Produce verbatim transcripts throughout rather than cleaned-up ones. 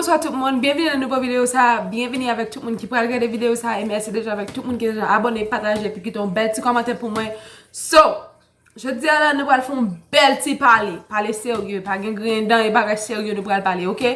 Bonswa tout moun, byenvini nan nouvo videyo sa. Byenvini avèk tout moun ki pral gade videyo sa. E mèsi deja avèk tout moun ki deja abòne, pataje, epi kite yon bèl ti kòmantè pou mwen. So, jodi a la, nou pral fè yon bèl ti pale. Pale serye, pa gen griyen dan, e bagay serye nou pral pale, oke?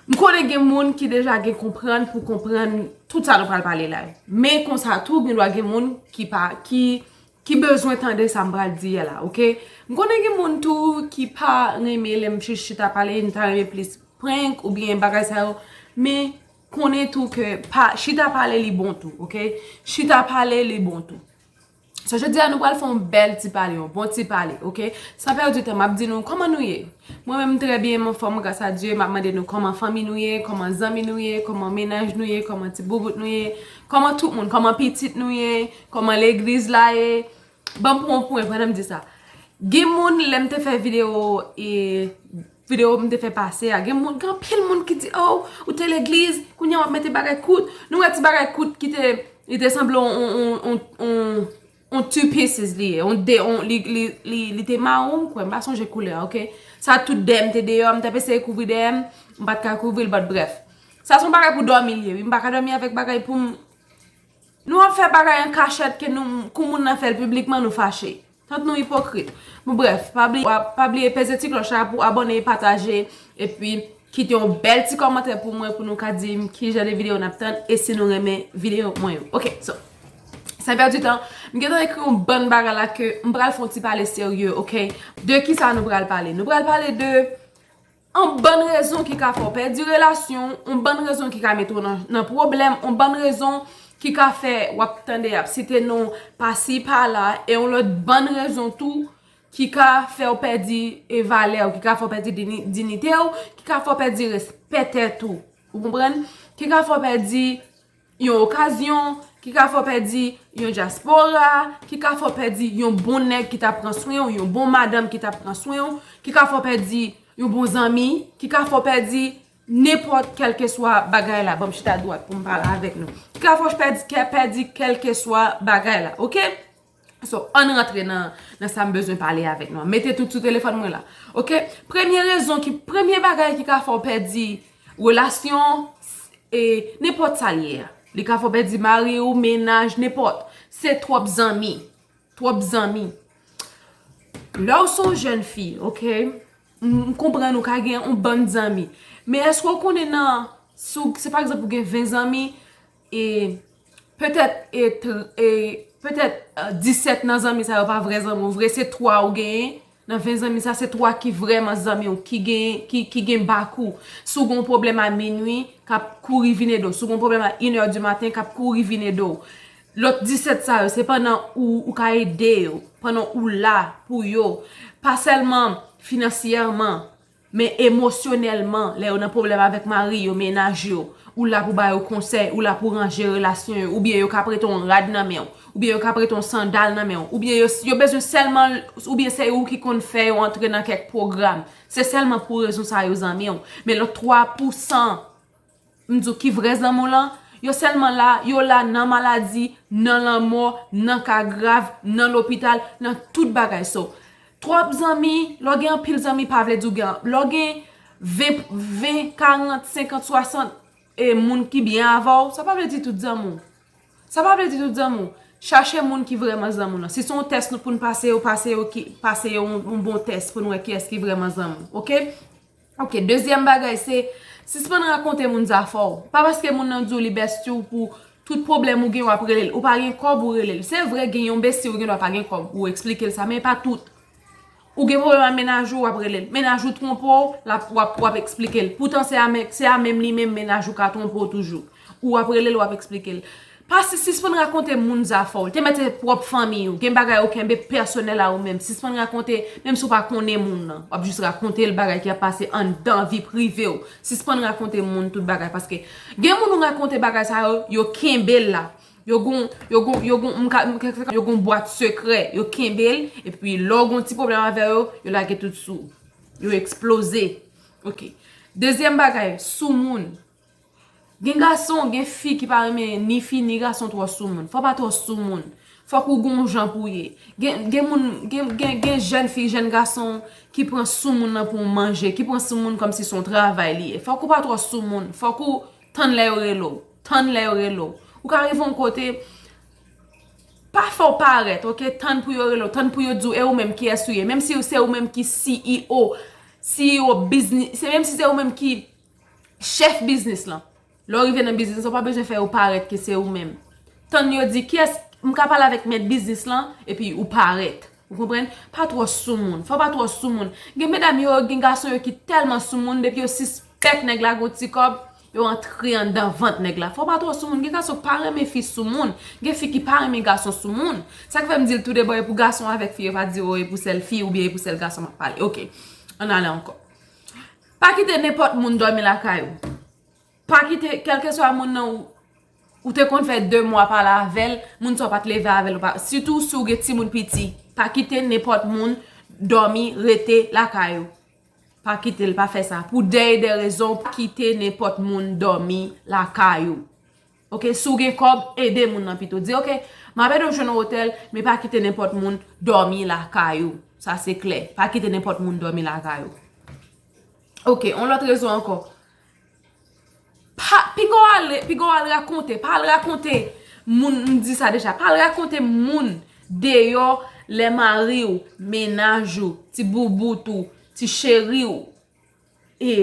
M konnen gen moun ki deja gen konprann pou konprann tout sa nou pral pale la. Men konsa tou, gen dwa gen moun ki pa, ki, ki bezwen tande sa m pral di a la, oke? M konnen gen moun tou ki pa renmen lè m jis chita pale, m ta renmen plis prank oubyen bagay sa yo. Men konnen tou ke pa, chita pale li bon tou, oke? Chita pale li bon tou. So, jodi a nou pral fè yon bèl ti pale, yon bon ti pale, oke? San pèdi tan, m ap di nou kòman nou ye. Mwen menm trè byen, m anfòm, gras a Dye. M ap mande nou kòman fanmi nou ye, kòman zanmi nou ye, kòman mennaj nou ye, kòman ti boubout nou ye, kòman tout moun, kòman pitit nou ye, kòman legliz la ye. Ban m pran yon pwen pandan m di sa. Gen moun, lè m te fè videyo, e, videyo m te fè pase a, gen moun, gen anpil moun ki di, "Oh, ou te legliz, kounye a w ap mete bagay kout." Nou wè ti bagay kout ki te, li te sanble on, on, on, on, on, on two pieces li ye, on de, on, li, li, li, li te mawon, m kwè, m pa sonje koulè a, oke? Sa tout dèyè m te deyò, m t ap eseye kouvri dèyè m, m pa t ka kouvri l, but brèf. Sa se yon bagay pou dòmi li ye, wi, m pa ka dòmi avèk bagay pou m, nou ap fè bagay an kachèt ke nou, kou moun nan fè l piblikman, nou fache. Tant nou ipokrit. Bon, brèf, pa bliye, pa bliye peze ti klòch la pou abòne, pataje, epi kite yon bèl ti kòmantè pou mwen, pou nou ka di m ki jan de videyo n ap tann, e si nou renmen videyo mwen yo. Oke, so, san pèdi tan, m gentan ekri yon bann bagay la ke m pral fè yon ti pale serye, oke? De ki sa nou pral pale? Nou pral pale de yon bann rezon ki ka fè w pèdi relasyon, yon bann rezon ki ka mete w nan, nan pwoblèm, yon bann rezon ki ka fè w ap tande y ap site non pasi pala, e yon lòt bann rezon tou ki ka fè w pèdi, e, valè w, ki ka fè w pèdi dini-, dinite w, ki ka fè w pèdi respè tèt ou. Ou konprann? Ki ka fè w pèdi yon okazyon, ki ka fè w pèdi yon dyaspora, ki ka fè w pèdi yon bon nèg ki t ap pran swen w, yon bon madanm ki t ap pran swen w, ki ka fè w pèdi yon bon zanmi, ki ka fè w pèdi nenpòt kèlkeswa bagay la. Ban m chita dwat pou m pale avèk nou. Ki ka fè w pèdi, kè-, pèdi kèlkeswa bagay la, oke? So, ann rantre nan, nan sa m bezwen pale avèk nou an. Mete tout sou telefòn mwen la. Oke? Premye rezon ki, premye bagay ki ka fè w pèdi relasyon, e nenpòt sa l ye a. Li ka fè w pèdi mari w, mennaj, nenpòt. Se twòp zanmi. Twòp zanmi. Lè w se yon jèn fi, oke? M, m konprann ou ka gen yon bann zanmi. Men èske w konnen nan, si w, se pa egzanp ou gen ven zanmi, e petèt, e tr-, e petèt, e, disèt nan zanmi sa yo pa vrè zanmi w vre, se twa ou genyen. Nan ven zanmi sa, se twa ki vrèman zanmi w, ki gen, ki, ki gen bak ou. Si w gen yon pwoblèm a minwi, k ap kouri vin ede w. Si w gen yon pwoblèm a inè di maten, k ap kouri vin ede w. Lòt disèt sa yo, se pandan ou, ou ka ede yo, pandan ou la pou yo, pa sèlman finansyèman, men emosyonèlman, lè yo nan pwoblèm avèk mari yo, mennaj yo, ou la pou ba yo konsèy, ou la pou ranje relasyon yo, oubyen yo ka prete yon rad nan men w, oubyen yo ka prete yon sandal nan men w, oubyen yo, yo bezwen sèlman, oubyen se ou ki konn fè yo antre nan kèk pwogram. Se sèlman pou rezon sa yo zanmi w. Men lòt twa pousan, m di w ki vrè zanmi w lan, yo sèlman la, yo la nan maladi, nan lanmò, nan ka grav, nan lopital, nan tout bagay. So, twòp zanmi, lè w gen anpil zanmi, pa vle di w gen, lè w gen ven, ven, karant, senkant, swasant, e moun ki byen avè w, sa pa vle di tout zanmi w. Sa pa vle di tout zanmi w. Chache moun ki vrèman zanmi w lan. Si se yon tès nou pou n pase yo, pase yo ki, pase yo yon, yon bon tès pou n wè kiyès ki vrèman zanmi w. Oke? Oke, dezyèm bagay se, sispann rakonte moun zafè w. Pa paske moun nan di w li bèsti w pou tout pwoblèm ou gen w ap rele l. Ou pa gen kòb ou rele l. Se vre gen yon besti ou gen dwa pa gen kòb ou eksplike l sa, men pa tout. Ou gen pwoblèm ak mennaj ou, w ap rele l. Mennaj ou twonpe w, l ap, w ap, w ap eksplike l. Poutan se a men-, se a menm li menm mennaj ou ka twonpe w toujou. Ou ap rele l, w ap eksplike l. Pa si-, sispann rakonte moun zafè w. Te mèt se pwòp fanmi w. Gen bagay ou kenbe pèsonèl a ou menm. Sispann rakonte, menm si w pa konnen moun nan. W ap jis rakonte l bagay ki ap pase anndan vi prive w. Sispann rakonte moun tout bagay. Paske gen moun ou rakonte bagay sa yo, yo kenbe l la. Yo gon, yo gon, yo gon, m ka, m ka, yo gon bwat sekrè, yo kenbe l, epi lè w gon ti pwoblèm avè yo, yo lage tout sou ou. Yo eksploze. Oke. Dezyèm bagay, soumoun. Gen gason, gen fi ki pa renmen ni fi ni gason twò soumoun. Fò w pa twò soumoun. Fòk ou gon jan pou ye. Gen, gen moun, gen, gen, gen jèn fi, jèn gason ki pran sou moun nan pou manje, ki pran sou moun kòmsi se yon travay li ye. Fòk ou pa twò sou moun. Fòk ou tann lè yo rele w. Tann lè yo rele w. Ou ka rive yon kote, pa fè w parèt, oke? Tann pou yo rele w, tann pou yo di w, e ou menm kiyès ou ye? Menm si se ou menm ki C E O, C E O biznis, se menm si se ou menm ki chèf biznis lan. Lè w rive nan biznis lan, w pa bezwen fè yo parèt ke se ou menm. Tann yo di, kiyès m ka pale avèk mèt biznis lan, epi ou parèt. Ou konprann? Pa twò sou moun. Fò w pa twò sou moun. Gen medam yo, gen gason yo ki tèlman sou moun, depi yo sispèk nèg la gon ti kòb, yo antre anndan vant nèg la. Fò w pa twò sou moun. Gen gason ki pa renmen fi sou moun. Gen fi ki pa renmen gason sou moun. Sa k fè m di l tou de bò, e pou gason avèk fi, yo pa di, o, e pou sèl fi oubyen e pou sèl gason m ap pale. Oke. Ann ale ankò. Pa kite nenpòt moun dòmi lakay ou. Pa kite, kèlkeswa moun nan ou, ou te konn fè de mwa pale avè l, moun sa w pa t leve avè l, ou pa, sitou si w gen timoun piti, pa kite nenpòt moun dòmi, rete lakay ou. Pa kite l, pa fè sa. Pou de e de rezon, pa kite nenpòt moun dòmi lakay ou. Oke, si w gen kòb, ede moun nan pito. Di, oke, m ap ede w jwenn yon otèl, men pa kite nenpòt moun dòmi lakay ou. Sa se klè. Pa kite nenpòt moun dòmi lakay ou. Oke, yon lòt rezon ankò. Pa, piga w al, piga w al rakonte, pa al rakonte moun, m di sa deja, pa al rakonte moun deyò lè mari w, mennaj ou, ti boubout ou, ti cheri w, e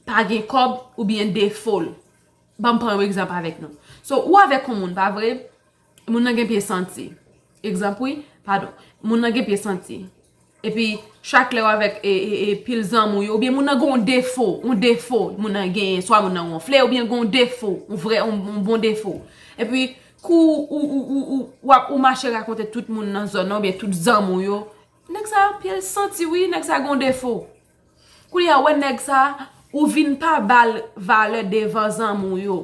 pa gen kòb oubyen defo l. Ban m pran yon egzanp avèk nou. So, ou avèk yon moun, pa vre? Moun nan gen pye santi. Egzanp, wi, padon. Moun nan gen pye santi. Epi, chak lè w avèk e, e, e, pil zanmi w yo, oubyen moun nan gen yon defo, yon defo, moun nan genyen, swa moun nan wonfle, oubyen gen yon defo, yon vrè, yon, yon bon defo. Epi, kou ou, ou, ou, ou, w ap, ou mache rakonte tout moun nan zòn nan, oubyen tout zanmi w yo, nèg sa, pye l santi, wi, nèg sa gen yon defo. Kounye a, ou wè nèg sa, ou vin pa ba l valè devan zanmi w yo.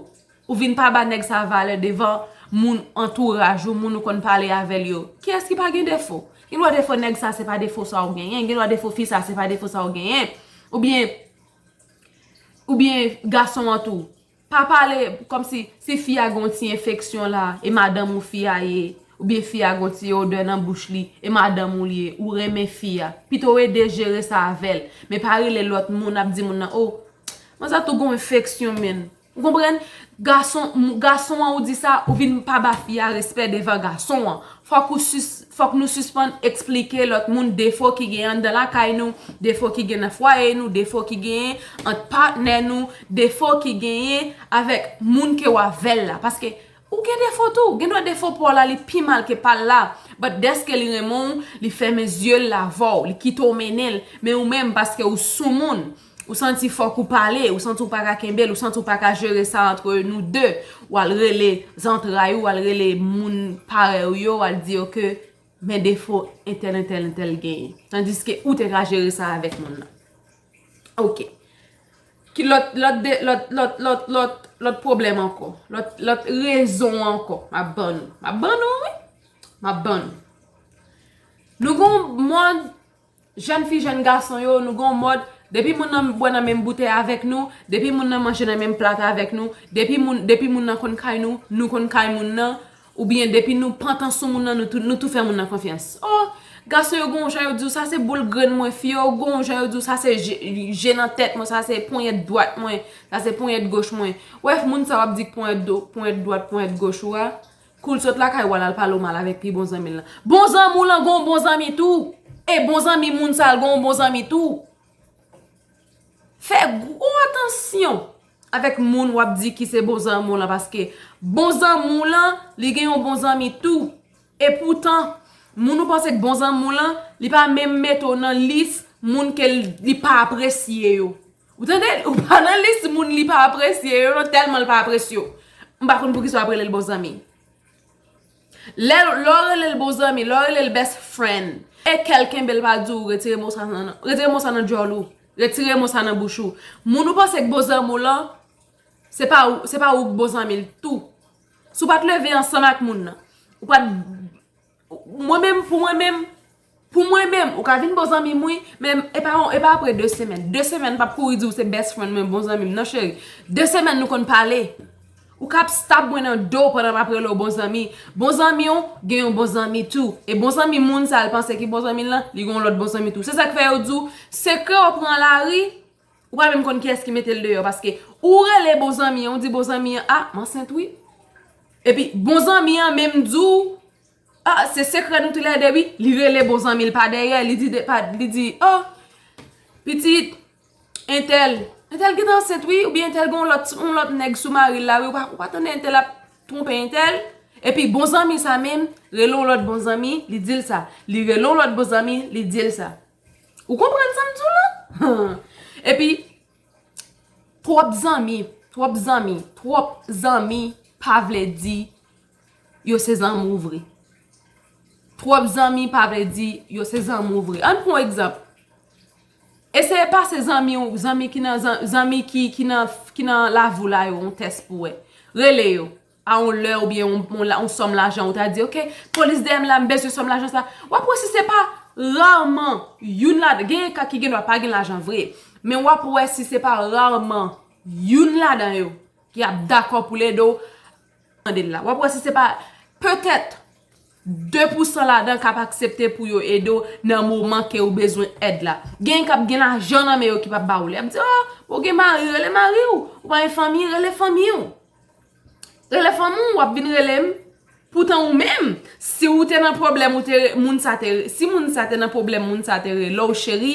Ou vin pa ba nèg sa valè devan moun antouraj ou, moun ou konn pale avè l yo. Kiyès ki pa gen defo? Gen dwa defo nèg sa se pa defo sa ou genyen, gen dwa defo fi sa se pa defo sa ou genyen. Oubyen, oubyen gason an tou. Pa pale kòmsi si fi a gen yon ti enfeksyon la, e madanm ou fi a ye, oubyen fi a gen yon ti odè nan bouch li, e madanm ou li ye, ou renmen fi a. Pito w ede jere sa avè l. Men pa rele lòt moun, ap di moun nan, o, manzè tou gen yon enfeksyon, menn. Ou konprann? Gason, m- gason an ou di sa, ou vin pa ba fi a respè devan gason an. Fòk ou sis- fòk nou sispann eksplike lòt moun defo ki genyen anndan lakay nou, defo ki gen nan fwaye nou, defo ki genyen ant patnè nou, defo ki genyen avèk moun ke w avè l la. Paske ou gen defo tou, gen dwa defo pa w la li pi mal ke pa l la. But dèske li renmen w, li fèmen zye l avè w, li kite w mennen l. Men ou menm, paske ou sou moun, ou santi fòk ou pale, ou santi ou pa ka kenbe l, ou santi ou pa ka jere sa antre nou de, w al rele zantray ou, w al rele moun parèy ou yo, w al di yo ke men defo entèl, entèl, entèl genyen. Tandiske ou te ka jere sa avèk moun nan. Oke. Ki lòt, lòt, de, lòt, lòt, lòt, lòt, lòt pwoblèm ankò? Lòt, lòt rezon ankò? M ap ban nou. M ap ban nou, wi. M ap ban nou. Nou gon mòd jèn fi, jèn gason yo, nou gon mòd, depi moun nan bwè nan menm boutèy avèk nou, depi moun nan manje nan menm plat avèk nou, depi moun, depi moun nan konn kay nou, nou konn kay moun nan, oubyen depi nou pantan sou moun nan, nou tou, nou tou fè moun nan konfyans. O, gason yo gon jan yo di w, sa se boul grenn mwen, fi yo gon jan yo di w, sa se je, je nan tèt mwen, sa se ponyèt dwat mwen, sa se ponyèt goch mwen. Wè, moun sa w ap di k ponyèt do, ponyèt dwat, ponyèt goch ou a, kou l sot lakay ou al al pale w mal avèk pi bon zanmi l lan. Bon zanmi w lan gon bon zanmi tou. E bon zanmi moun sa l gon bon zanmi tou. Fè gwo atansyon avèk moun w ap di ki se bon zanmi w lan, paske bon zanmi w lan, li gen yon bon zanmi tou. E poutan, moun ou panse k bon zanmi w lan, li pa menm mete w nan lis moun ke l, li pa apresye yo. Ou tande? Ou pa nan lis moun li pa apresye yo, non, tèlman l pa apresye w. M pa konn poukisa w ap rele l bon zanmi. Lè, lè w rele l bon zanmi, lè w rele l best friend, e kè l kenbe l pa di w retire mo sa nan, retire mo sa nan djòl ou, retire mo sa nan bouch ou. Moun ou panse k bon zanmi w lan, se pa ou, se pa ou k bon zanmi l tou. Si w pa t leve ansanm ak moun nan, ou pa t, mwen menm, pou mwen menm, pou mwen menm, ou ka vin bon zanmi m, wi, men e pa, e pa apre de semèn. De semèn, m p ap kouri di w se best friend mwen, bon zanmi m, non, cheri. De semèn, nou konn pale. Ou ka ap stab mwen nan do w pandan m ap rele w bon zanmi. Bon zanmi w gen yon bon zanmi tou. E bon zanmi moun sa l panse ki bon zanmi l lan, li gen yon lòt bon zanmi tou. Se sa k fè yo di w, sekrè w pran lari, ou pa menm konn kiyès ki mete l deyò. Paske ou rele bon zanmi an, ou di bon zanmi an, a, m ansent wi. Epi bon zanmi an menm di w, a, se sekrè nou toulède wi. Li rele bon zanmi l pa dèyè, li di, de, pa, li di, o, pitit, entèl, entèl gentan ansent wi, oubyen entèl gen yon lòt, yon lòt nèg sou mari l la wi, ou pa, ou pa tande entèl ap twonpe entèl. Epi bon zanmi sa menm, rele yon lòt bon zanmi, li di l sa. Li rele yon lòt bon zanmi, li di l sa. Ou konprann sa m di w la? Epi, twòp zanmi, twòp zanmi, twòp zanmi pa vle di yo se zanmi w vre. Twòp zanmi pa vle di yo se zanmi w vre. Ann pran yon egzanp. Eseye pase zanmi w, zanmi ki nan, zan- zanmi ki, ki nan, ki nan lavi w la yo, yon tès pou wè. Rele yo a yon lè oubyen yon, yon, la- yon sòm lajan, ou ta di, oke, polis dèyè m la, m bezwen sòm lajan sa. W ap wè si se pa raman youn ladan, gen ka ki gen dwa pa gen lajan vre, men w ap wè si se pa raman youn ladan yo ki ap dakò pou l ede w mande l la. W ap wè si se pa petèt de pou san ladan k ap aksepte pou yo ede w nan moman ke ou bezwen èd la. Gen k ap gen lajan nan men yo ki p ap ba ou li. Y ap di, o, ou gen mari, rele mari w. Ou pa gen fanmi, rele fanmi w. Rele fanmi w, w ap vin rele m. Poutan ou menm, si ou te nan pwoblèm, ou te, moun sa te, si moun sa te nan pwoblèm, moun sa te rele w, cheri,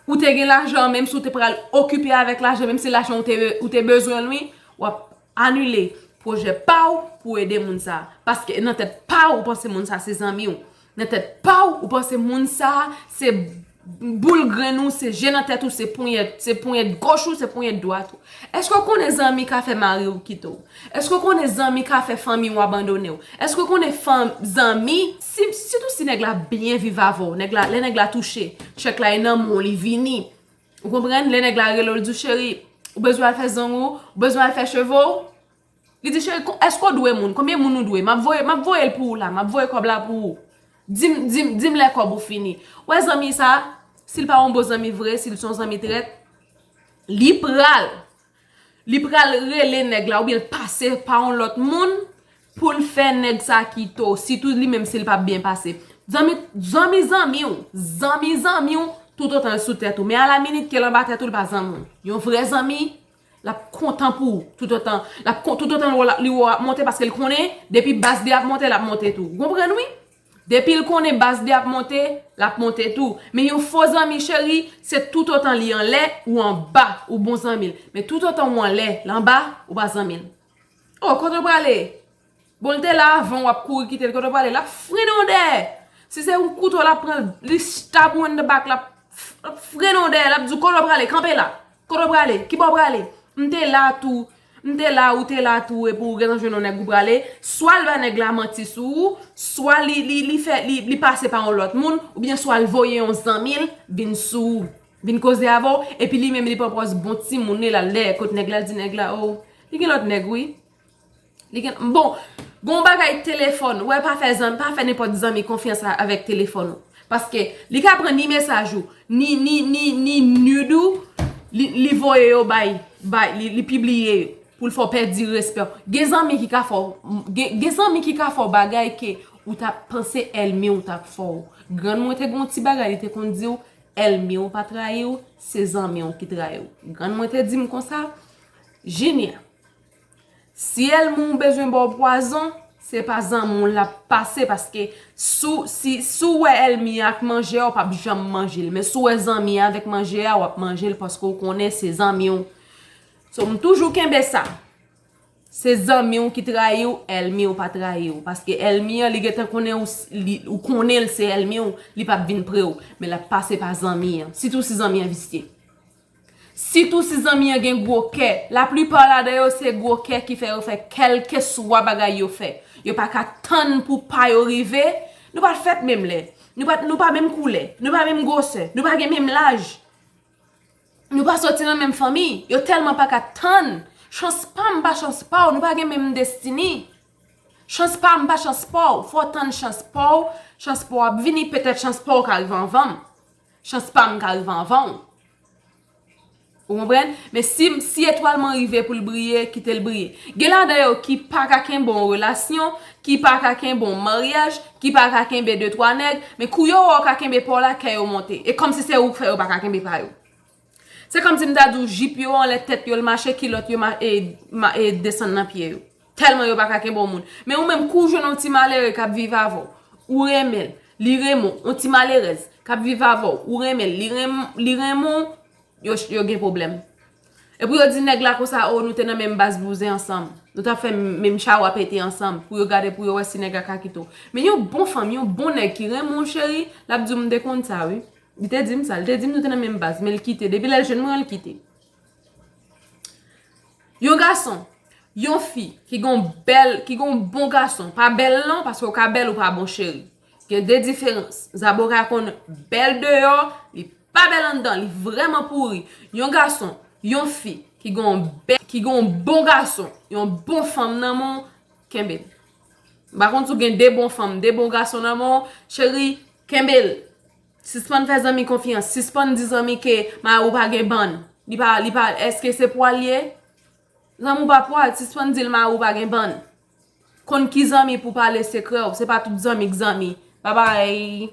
ou te gen lajan, menm si w te pral okipe avèk lajan, menm si lajan ou te, ou te bezwen l wi, w ap anile pwojè pa w pou ede moun sa. Paske nan tèt pa w, ou panse moun sa se zanmi w. Nan tèt pa w, ou panse moun sa se boul grenn ou, se je nan tèt ou, se ponyèt, se ponyèt goch ou, se ponyèt dwat ou. Èske w konnen zanmi ka fè mari w kite w? Èske w konnen zanmi ka fè fanmi w abandone w? Èske w konnen fanm, zanmi, si, sitou si nèg la byen viv avè w, nèg la, lè nèg la touche, tchèk la e nan men w li vini. Ou konprann? Lè nèg la rele w, l di w, cheri, ou bezwen al fè zong ou, ou bezwen al fè cheve w. Li di, cheri, kon- èske w dwe moun? Konbyen moun ou dwe? M ap voye, m ap voye l pou ou la, m ap voye kòb la pou ou. Di m, di m, di m lè kòb ou fini. Ou wè zanmi sa, si l pa yon bon zanmi vre, si l se yon zanmi trèt, li pral, li pral rele nèg la, oubyen l pase pa yon lòt moun pou l fè nèg sa kite w, sitou li menm si l p ap byen pase. Zanmi, zanmi, zanmi w, zanmi, zanmi w, toutotan l sou tèt ou. Men alaminit ke l anba tèt ou, l pa zanmi w. Yon vrè zanmi, l ap kontan pou ou toutotan. L ap kon- toutotan li wè w ap monte, paske l konnen depi baz li ap monte, l ap monte tou. Ou konprann wi? Depi l konnen baz li ap monte, l ap monte tou. Men yon fo zanmi, cheri, se toutotan li anlè ou anba, ou bon zanmi l. Men toutotan ou anlè, l anba, ou pa zanmi l. O, kote w prale? Bon, l te la avan w, w ap kouri kite l, kote w prale? L ap frennen w dèyè. Si se yon kouto l ap pran, li stab ou in the back, l ap, l ap frennen w dèyè, l ap di w, kote w prale? Kanpe la. Kote w prale? Kibò w prale? M te la tou. M te la, ou te la tou, epi w gentan jwenn yon nèg ou prale. Swa l ba nèg la manti sou ou, swa li, li, li fè, li, li pase pa yon lòt moun, oubyen swa l voye yon zanmi l vin sou ou, vin koze avè w, epi li menm li pran pòz bon timoun li, l al dèyè kot nèg la, l di nèg la, o, li gen lòt nèg wi. Li gen, bon, gon bagay telefòn, wè pa fè zanmi, pa fè nenpòt zanmi konfyans a- avèk telefòn ou. Paske li ka pran ni mesaj ou, ni, ni, ni, ni nude ou, li, li voye yo bay, bay, li, li pibliye yo pou l fè w pèdi respè w. Gen zanmi ki ka fè w, gen, gen zanmi ki ka fè w bagay ke ou t ap panse ènmi w t ap fè w. Grann mwen te gen yon ti bagay, li te konn di w, ènmi w pa trayi w, se zanmi w ki trayi w. Grann mwen te di m konsa, Jinya, si ènmi w bezwen ba w pwazon, se pa zanmi w l ap pase, paske si w, si, si w wè ènmi an ak manje a, w p ap janm manje l. Men si w wè zanmi an avèk manje a, w ap manje l paske w konnen se zanmi w. So, m toujou kenbe sa. Se zanmi w ki trayi w, ènmi w pa trayi w. Paske ènmi an, li gentan konnen ou, s- li, ou konnen l se ènmi w, li p ap vin pre w. Men l ap pase pa zanmi an. Sitou si zanmi an visye. Sitou si zanmi an gen gwo kè. Laplipa ladan yo se gwo kè ki fè yo fè kèlkeswa bagay yo fè. Yo pa ka tann pou pa yo rive. Nou pa fèt menm lè. Nou pa, nou pa menm koulè. Nou pa menm gwosè. Nou pa gen menm laj. Nou pa soti nan menm fanmi. Yo tèlman pa ka tann. Chans pa m pa chans pa w. Nou pa gen menm destini. Chans pa m pa chans pa w. Fò w tann chans pa w. Chans pa w ap vini. Petèt chans pa w ka rive anvan m. Chans pa m ka rive anvan w. Ou konprann? Men si, si etwal mwen rive pou l briye, kite l briye. Gen ladan yo ki pa ka kenbe yon relasyon, ki pa ka kenbe yon maryaj, ki pa ka kenbe de twa nèg, men kou yo wè w ka kenbe pa w la, kè yo monte. E kòmsi se ou k fè yo pa ka kenbe pa yo. Se kòmsi m ta di w jip yo anlè tèt yo l mache, kilòt yo ma, e, ma, e desann nan pye yo. Tèlman yo pa ka kenbe yon moun. Men ou menm, kou w jwenn yon ti malere k ap viv avè w, ou renmen l, li renmen w, yon ti malerèz k ap viv avè w, ou renmen l, li renmen, li renmen w, yo, yo gen pwoblèm. Epi yo di nèg la konsa, o, nou te nan menm baz bouzen ansanm. Nou t ap fè menm chawa pete ansanm. Pou yo gade, pou yo wè si nèg la ka kite w. Men yon bon fanm, yon bon nèg ki renmen w, cheri, l ap di w, m te konn sa, wi. Li te di m sa. Li te di m nou te nan menm baz, men l kite. Depi lè l jwenn mwen, l kite. Yon gason, yon fi ki gon bèl, ki gon bon gason, pa bèl non, paske w ka bèl ou pa bon cheri. Gen de diferans. Zaboka konn bèl deyò, li pa bèl anndan, li vrèman pouri. Yon gason, yon fi ki gon bèl, ki gon bon gason, yon bon fanm nan men w, kenbe l. M pa konn si w gen de bon fanm, de bon gason nan men w, cheri, kenbe l. Sispann fè zanmi konfyans, sispann di zanmi ke mari w pa gen bann. Li pa, li pa, èske se pwa l ye? Zanmi w pa pwa l, sispann di l mari w pa gen bann. Konn ki zanmi pou pale sekrè w, se pa tout zanmi k zanmi. Pa bay,